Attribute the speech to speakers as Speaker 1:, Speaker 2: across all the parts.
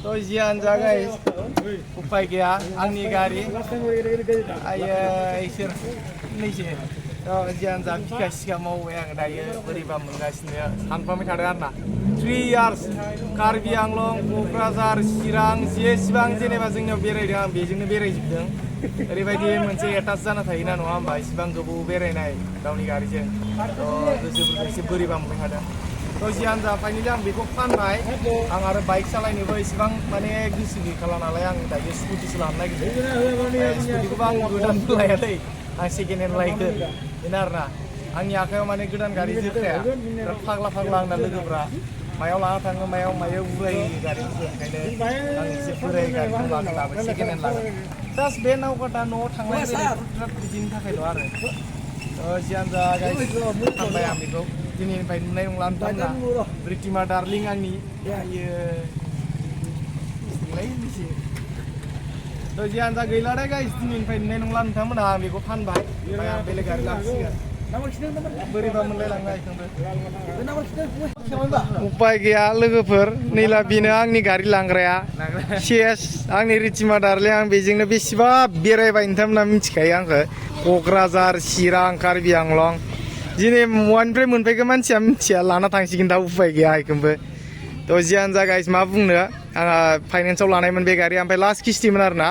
Speaker 1: तो जियानो जा गाइस उपाय गैया आंनि गारि आयो इसोर नैसे जियानो जा बिखा सिखा मावबाय आं दायो बोरैबा मोनगासिनो सानफ्रामबाय थादों आरोना 3 years कार्बि आंलं क'क्राझार चिरां जेसेबां जेनेबा जोंनियाव बेरायदों आं बेजोंनो बेरायजोबदों ओरैबायदि मोनसे एटाच जाना थायोना नङा होमबा इसिबां गोबाव बेरायनाय गावनि गारिजों गोसोफोरखौ एसे बोरैबा मोनबाय थादों तो जियानो जा फाइनालि आं बेखौ फानबाय आं आरो बाइक सालायनोबो इसेबां माने गोसो गैखाला नालाय आं दायो स्कुटिसो लानो नागिरदों स्कुटिखौबो आं गोदानबो लायाखै आं सेकेन्ड हेन्ड लायगोन बेनो आरोना आंनि आखायाव माने गोदान गारि जोबखाया बिराद फाग्ला फाग्ला आंना लोगोफ्रा मायाव लाना थाङो मायाव उरायो गारिखौ ओंखायनो आं एसे बोराय गारिखौ लाबाय सेकेन्ड हेन्ड लागोन जास्ट बे नावकाटा न'आव थांनाय बिराद बिदिनि थाखायल' आरो जियानो जा गाइस फानबाय आं बेखौ दिनैनिफ्राय नुनाय नंला नोंथांमोना रिटिमा डार्लिं आंनि तो जियानो जा गैला दे गाइस दिनैनिफ्राय नुनाय नंला नोंथांमोना आं बेखौ फानबाय ओमफ्राय आं बेलेग गारि लांसिगोन बोरैबा मोनलायलाङो आइखौबो उपाय गैया लोगोफोर नैला बेनो आंनि गारि लांग्राया सेस आंनि रिटिमा डार्लिं आं बेजोंनो बेसेबा बेरायबाय नोंथांमोना मिथिखायो आंखौ क'क्राझार चिरां कार्बि आंलं दिनै मवानिफ्राय मोनफैगोन मानसिया मिथिया लाना थांसिगोन दा उपाय गैया आइखौबो तो जियानो जा गाइस मा बुंनो आंहा फाइनान्सआव लानायमोन बे गारिया ओमफ्राय लास्ट किस्तिमोन आरोना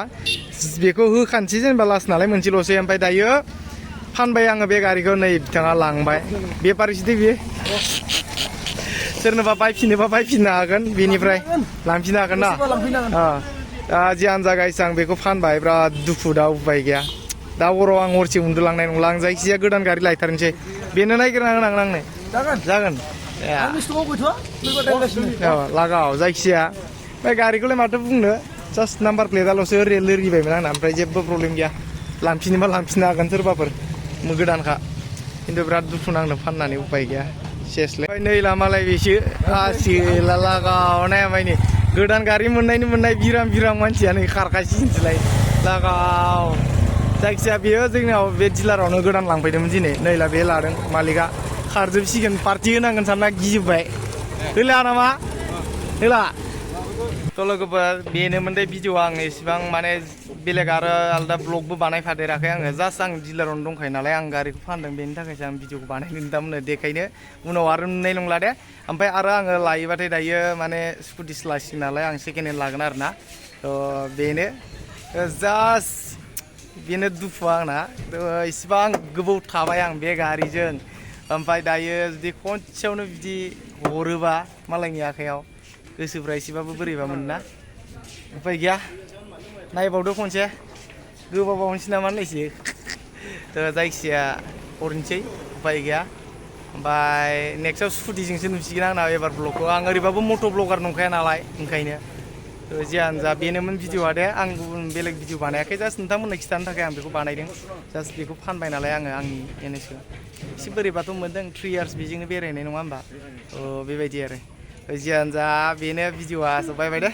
Speaker 1: बेखौ होखानोसै जेनेबा लास्ट नालाय मोनसेल'सै ओमफ्राय दायो फानबाय आङो बे गारिखौ नै बिथाङा लांबाय बेफारिसो बियो सोरनोबा बायफिननो हागोन बेनिफ्राय लांफिननो हागोन ना दा जियानो जा गाइस आं बेखौ फानबाय बिराद दुखु दा उपाय गैया दा हराव आं हरसे उन्दुलांनाय नंला आं जायखिजाया गोदान गारि लायथारनोसै बेनो नायगिरना होनांगोन आंनो जागोन लागाव जायखिजाया ओमफ्राय गारिखौलाय माथो बुंनो जास्ट नाम्बार प्लेटआल'सो लोरगिबायमोन आंना ओमफ्राय जेबो प्रब्लेम गैया लांफिनोबा लांफिननो हागोन सोरबाफोर गोदानखा खिन्थु बिराद दुखु नांदों फाननानै उपाय गैया सेसलाय नै लामालाय बेसो आसिला लागाव नायाबाय नै गोदान गारि मोननाय बिरां मानसियानो खारखासिनोसैलाय लागाव जायखिजाया बेयो जोंनाव बे डिलारावनो गोदान लांफैदोंमोन दिनै नैला बे लादों मालिकआ खारजोबसिगोन पार्टि होनांगोन सानना गिजोब्बाय होला नामा होला तो लोगोफोर बेनोमोन दे भिडिअ आं एसेबां माने बेलेग आरो आलदा ब्लगबो बानायफादेराखै आङो जास्ट आं डिलारावनो दंखायो नालाय आं गारिखौ फानदों बेनि थाखायसो आं भिडिअखौ बानायनो नोंथांमोननो देखायनो उनाव आरो नुनाय नंला दे ओमफ्राय आरो आङो लायोबाथाय दायो माने स्कुटिसो लासिगोन नालाय आं सेकेन्ड हेन्ड लागोन आरोना तो बेनो जास्ट बेनो दुखुआ आंना इसिबां गोबाव थाबाय आं बे गारिजों ओमफ्राय दायो जुदि खनसेयावनो बिदि हरोबा मालायनि आखायाव गोसोफ्रा एसेबाबो बोरैबा मोनोना उपाय गैया नायबावदो खनसे गोबाबावनोसै नामा होनलायसै तो जायखिजाया हरनोसै उपाय गैया ओमफ्राय नेक्स्टआव स्कुटिजोंसो नुसिगोन आंना एबार ब्लगखौ आं ओरैबाबो मट' ब्लगार नंखाया नालाय ओंखायनो जियानो जा बेनोमोन भिडिअआ दे आं गुबुन बेलेग भिडिअ बानायाखै जास्ट नोंथांमोननो खिथानो थाखाय आं बेखौ बानायदों जास्ट बेखौ फानबाय नालाय आङो आंनि एनएसखौ एसे बोरैबाथ' मोनदों 3 years बेजोंनो बेरायनाय नङा होमबा बेबायदि आरो जियानो जा बेनो भिडिअआ जोब्बाय दे